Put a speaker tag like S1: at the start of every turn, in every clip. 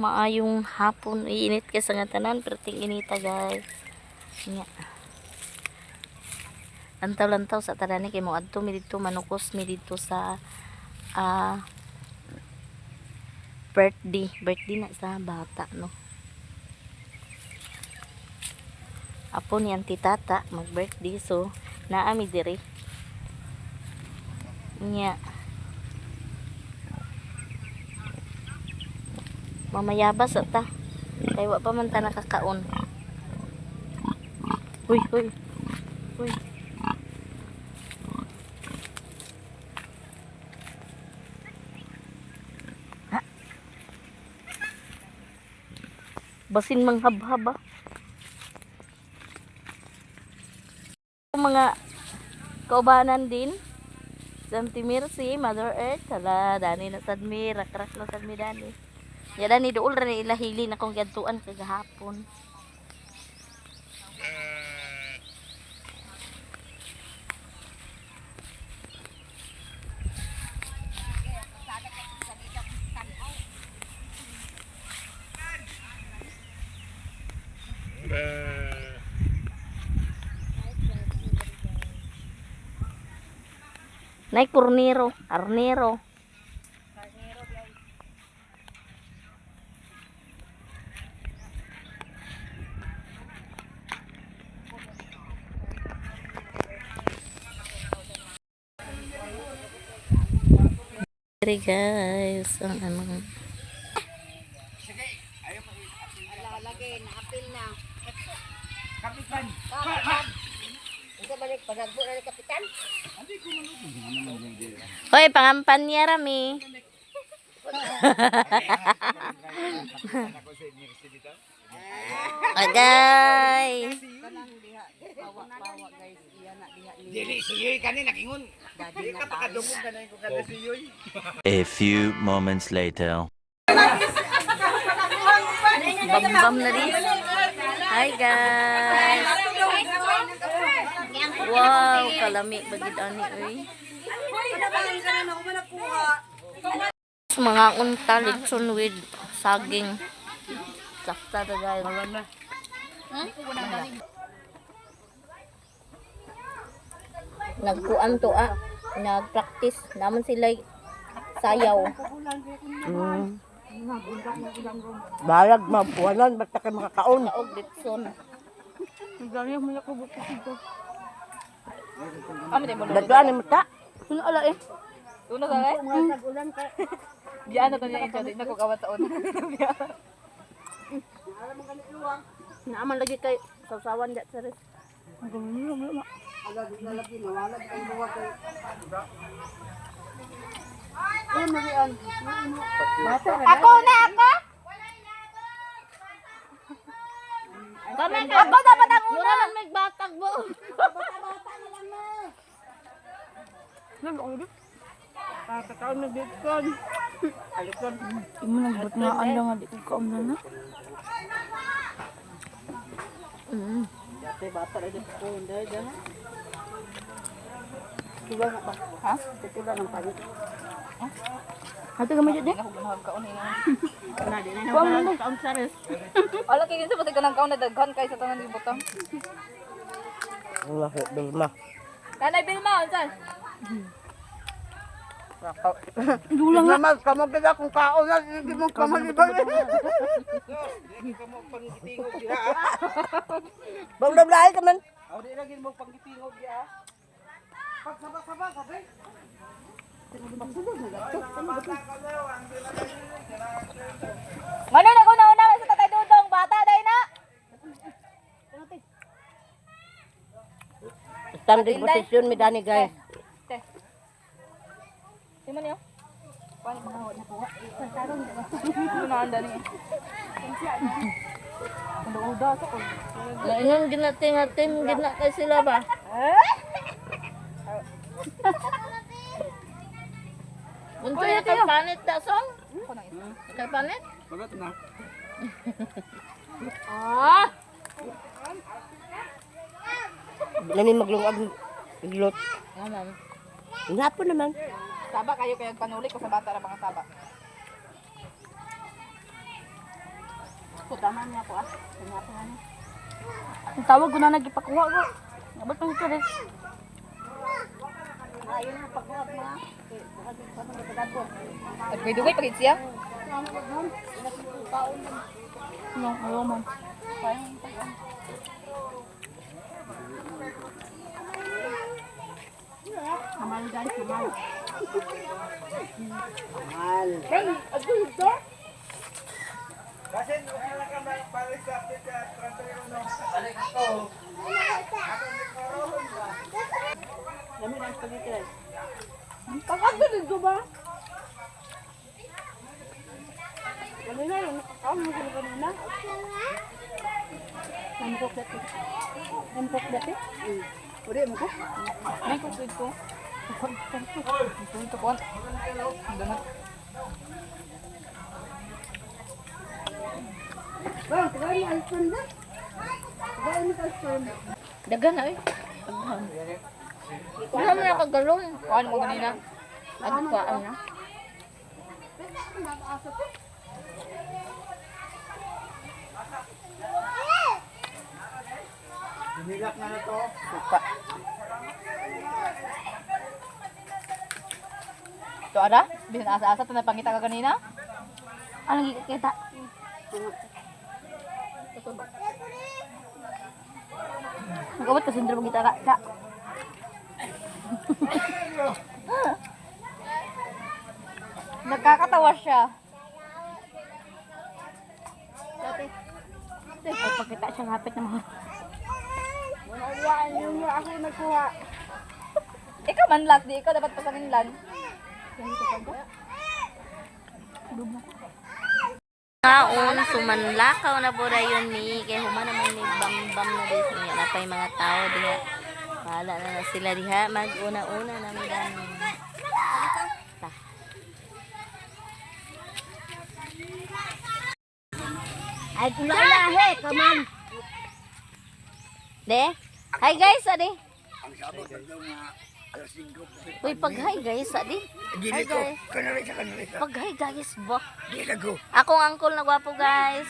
S1: Maayong hapon. Iinit ka sa nga tanan pero ting inita, guys. Nya. Lantaw-lantaw sa tanan ni kay mo adto mi didto, manukos mi didto sa birthday, birthday na sa bata, no. Apo ni Auntie Tata mag birthday, so naa mi diri. Nya. Mamayabas ta. Kay wa pa man ta nakakaon. Uy, uy. Uy. Ha? Basin manghabhab ah. Mga kaubanan din. Sa Mercy, Mother Earth, hala, dani na sad mi, rakrak na sad mi dani. Ya dani duol ra ni ila hili na kong giadtuan kagahapon. Nay kurnero, arnero. Hey guys, ang ano.
S2: Lagi, naapil na. Kapitan! Kapitan! Ito balik, panagbo na ni Kapitan.
S1: Hoy, pangampanya rami. Agay.
S3: Dili siyoy kani nakingon. Dili ka pakadungog kanay ko kada siyoy.
S4: A few moments later.
S1: Bambam na rin. Hi guys. Wow, kalami bagid ani oy. Mga unta lechon with saging. Sakta ta, guys. Nagkuan to ah. Nag-practice naman sila sayaw.
S5: Balag mabuwanan, basta kayo makakaon.
S1: Og litson.
S5: Daglaan ni mata.
S1: Ano ala eh?
S6: Una sa kay? Diyan na to niya injo, di na ko kawat sa una.
S1: Naaman lagi kay sausawan dat sa res.
S6: Ako na ako.
S1: Kami ako dapat ang una. Mura man may batag mo.
S5: Kakaon na bitcon. Alikon.
S7: Imo nagbot nga ang nga di ko kaon na.
S5: Dati bata ra di ko hindi dyan. Tula na ba? Ha? Tula ng pangit.
S7: Hati ka man di.
S6: Kaon ni na.
S1: Na di na kaon sa res.
S6: Ala kay kinsa pati kanang kaon na daghan kay sa tanan gibutang.
S5: Wala ko bilma.
S6: Nanay Bilma, unsa?
S5: Dula nga. Naman kamo kita kung kaon na hindi mo kamalibang.
S3: Dili ka mo panggitingog diha.
S5: Bawla-blahi ka man.
S3: Aw di lagi mo panggitingog diha. Pagsaba-saba sabi.
S6: Ngano na ko nauna sa Tatay Dudong, bata day na.
S5: Standing position mi dani, guys.
S6: Te. Sino niyo? Paano ba na kuha? Ano na ang dani? Uda sa ko.
S1: Maingon ginating-ating gina kay sila ba? Unsa ya kay panit da song? Kay panit?
S3: Bagat na.
S1: Ah!
S5: Nami maglungag iglot.
S1: Ano?
S5: Ngapo naman.
S6: Saba kayo kay panuli ko sa bata ra mga saba. Tama niya ako ah. Kanya ako ano.
S7: Ang tawag ko na nagipakuha ko. Abot pa si Charis.
S6: Ayun na pagbuhat mga. Dugay-dugay pagit siya.
S7: No, ayaw man.
S6: Kamal guys, kamal.
S3: Kasi wala ka balik sa update sa 31. Balik ako.
S6: Dami ng spaghetti rice. Kakabit dito ba? Kanina yung nakakaon mo sila kanina. Namukok dati. Namukok dati? Uri mo ko?
S7: May kusod ko.
S6: Ito ko. Bang, tagay mo ice cream na. Tagay mo ice cream.
S1: Dagan na eh. Wala mo na kagalon.
S6: Kuan mo ganina.
S1: Agkuhaan na.
S3: Dinilak na na to.
S6: To ara, bisan asa-asa to napangita ka kanina.
S7: Anong gikita? Nag-abot ka sindro kita ka. Ka.
S6: Nagkakatawa siya.
S7: Ay, pagkita siya hapit na mga.
S6: Ikaw man last, di ikaw dapat pasanginlan.
S1: Kaon, sumanlakaw na po dayon mi. Kay human naman ni bambam na dis niya. Napay mga tao diha. Bahala na na sila diha. Mag-una-una na mi dami. Ta.
S2: Ay, kulahe, kaman.
S1: De? Hi guys, adi.
S3: Ang sabot ang daw nga alas 5.
S1: Uy, pag hi guys, adi. Hi
S3: Dili ko.
S1: guys.
S3: Kanari sa kanari sa.
S1: Pag hi guys ba?
S3: Dili ko.
S1: Akong angkol na gwapo guys.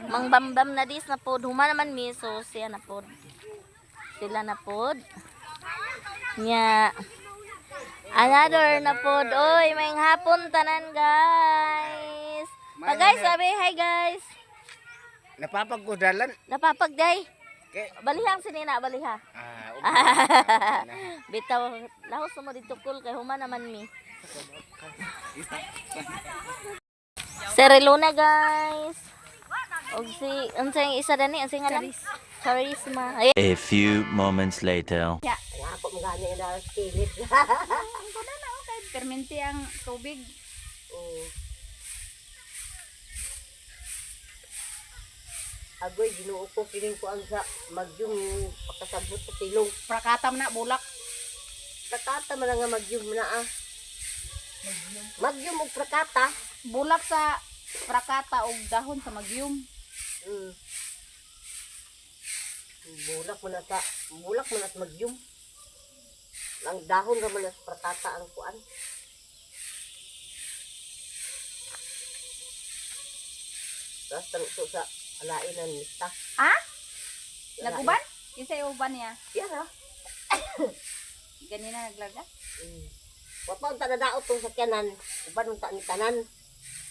S1: Mang bambam na dis na pod. Human naman mi so siya na pod. Sila na pod. Nya. Another na pod. Oy, may hapon tanan guys. Pa guys, sabi hi guys.
S3: Napapagkudalan.
S1: Napapagday.
S3: Kay
S1: Balihang sinina, baliha.
S3: ah,
S1: Bitaw, lahos mo dito kul kay human naman mi. Sir Luna guys. Og si unsa yung isa dani, unsa ngalan? Charisma. Ay,
S4: A few moments later.
S2: Ako mo gani na kilit.
S6: Permente ang tubig.
S2: Oo. Agoy, Ginoo ko kining ko ang sa magyong pagkasabot sa silong.
S6: Prakatam na bulak.
S2: Prakata man nga magyong na ah. Magyong og prakata.
S6: Bulak sa prakata og dahon sa magyum.
S2: Bulak man na sa bulak man na sa magyong. Ang dahon ra man na sa prakata ang kuan. Tapos tanong sa alain ng lista.
S6: Ah? Naguban? Kinsa uban niya?
S2: Yan ah.
S6: Ganina naglaga.
S2: Wa pa unta nadaot tong sakyanan, uban unta ni tanan.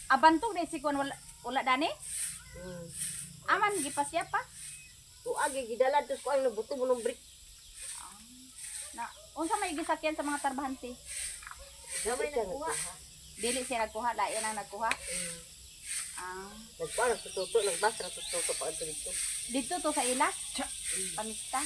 S6: Abantog na si kuan wala wala dani. Aman gipasya pa.
S2: O agi gidala tos ko ang nabuto mo ng brick.
S6: Na unsa may gisakyan sa mga tarbahante?
S2: Gamay nagkuha.
S6: Dili siya nagkuha, lain ang nagkuha. Ah,
S2: Nagkuha nagtututo, nagbas nagtututo pa adto dito.
S6: dito to sa ila. Pamista.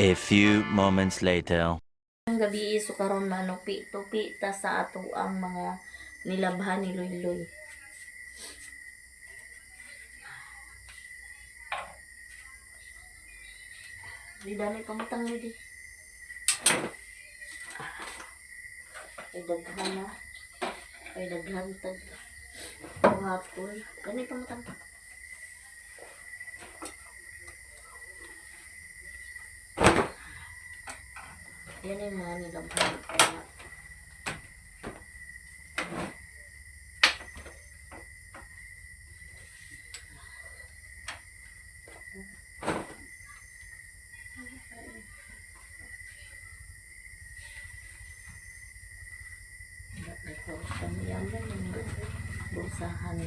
S4: A few moments later.
S1: Ang gabi so karon manupi tupi ta sa ato ang mga nilabhan ni Luyloy. Di dami pamutang ni di. Ay daghan na. Ay daghan tag. Buhaton. Dami pamutang. Yan yung mga nilabhan. Bulsahan.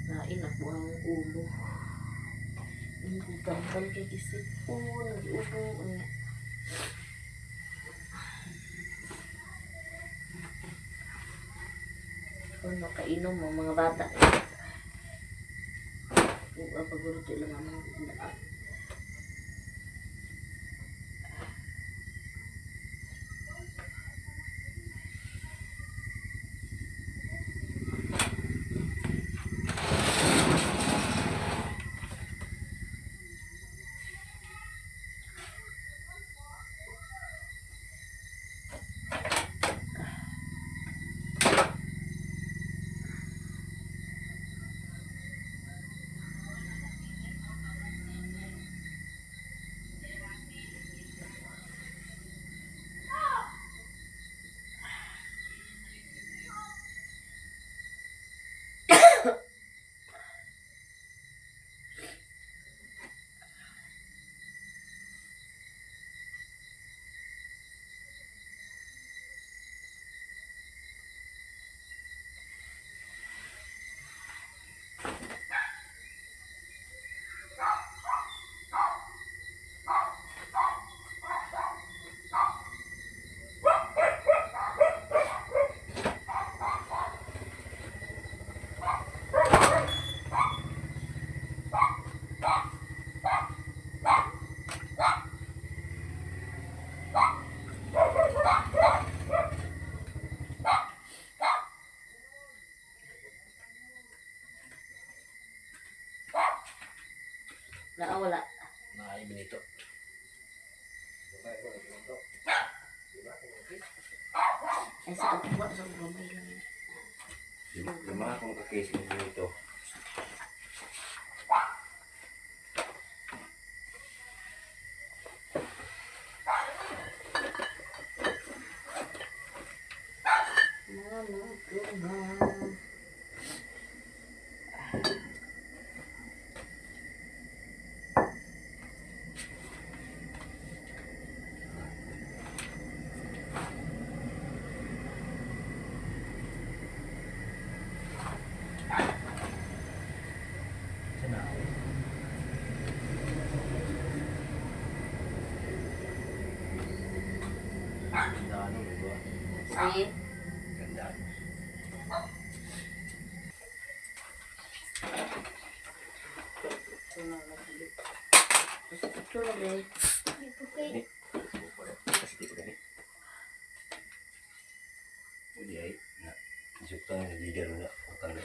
S1: Lain ako ang ulo. Hindi tambal kay kisipon, nag-ubo. Unya. Kung makainom mo mga bata. Uwa paguluto lang ang mga anak. Naa wala.
S8: Naay benito.
S1: Ay sa agwa sa gamay lang.
S8: Lima akong ka-case ng benito.
S1: Mama,
S8: Ganda ano, di ba?
S1: Si
S8: Ganda.
S1: Ito na eh.
S8: Gani. Kasi di ko gani. Uli ay na. Isuktan na gigar na. Utang na.